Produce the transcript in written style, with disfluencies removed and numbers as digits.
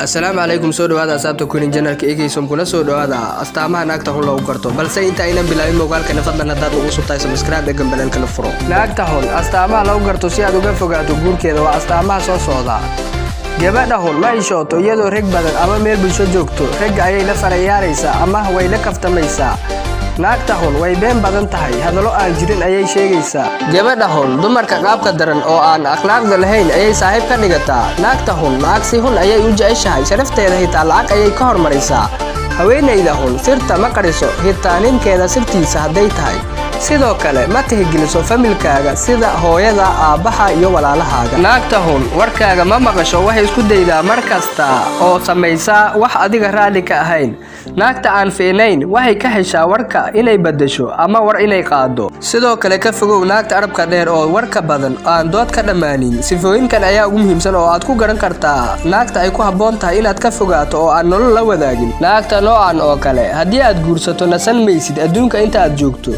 Asalaamu calaykum. Soo dhawaada asaabta kunin janalka egeysom, kuna soo dhawaada astaamaha naagta xun lagu garto. Balse inta aynan bilaabin muuqaalkana, fadlan haddaad ugu cusub tahay, subscribe ee gambaleelkana furo. Naagta xun astaamaha lagu garto si aad uga fogaato guurkeeda waa astaamaha soo socda. Gabadha xun ma hishooto. Iyadoo rag badan ama meel bulsho joogto, ragga ayay la farayaaraysaa ama way la kaftamaysaa. Naagta xun way been badan tahay, hadallo aan jirin ayay sheegaysaa. Gabadha xun dumarka qaabka daran oo aan akhlaaqda lahayn ayay saaxiib ka dhigataa. Naagta xun lacag si xun ayay u jeceshahay, sharafteeda xitaa lacag ayay ka hormaraysaa. Haweenayda xun sirta ma qariso, xitaa ninkeeda sirtiisa hadday tahay. Sidoo kale ma tixgeliso familkaaga, sida hooyada, aabbaha iyo walaalahaaga. Naagta xun warkaaga ma maqasho, waxay isku daydaa mar kasta oo samaysaa wax adiga raalli ka ahayn. Naagta aan fiicnayn waxay ka heshaa warka inay beddesho ama war inay qaado. Sidoo kale ka fogow naagta arabka dheer oo warka badan aan dood ka dhammaanin. Sifooyinkan ayaa ugu muhiimsan oo aad ku garan kartaa naagta ay ku habboon tahay inaad ka fogaato oo aan nolol la wadaagin. Naagta noocan oo kale haddii aad guursato, nasan maysid adduunka inta aad joogto.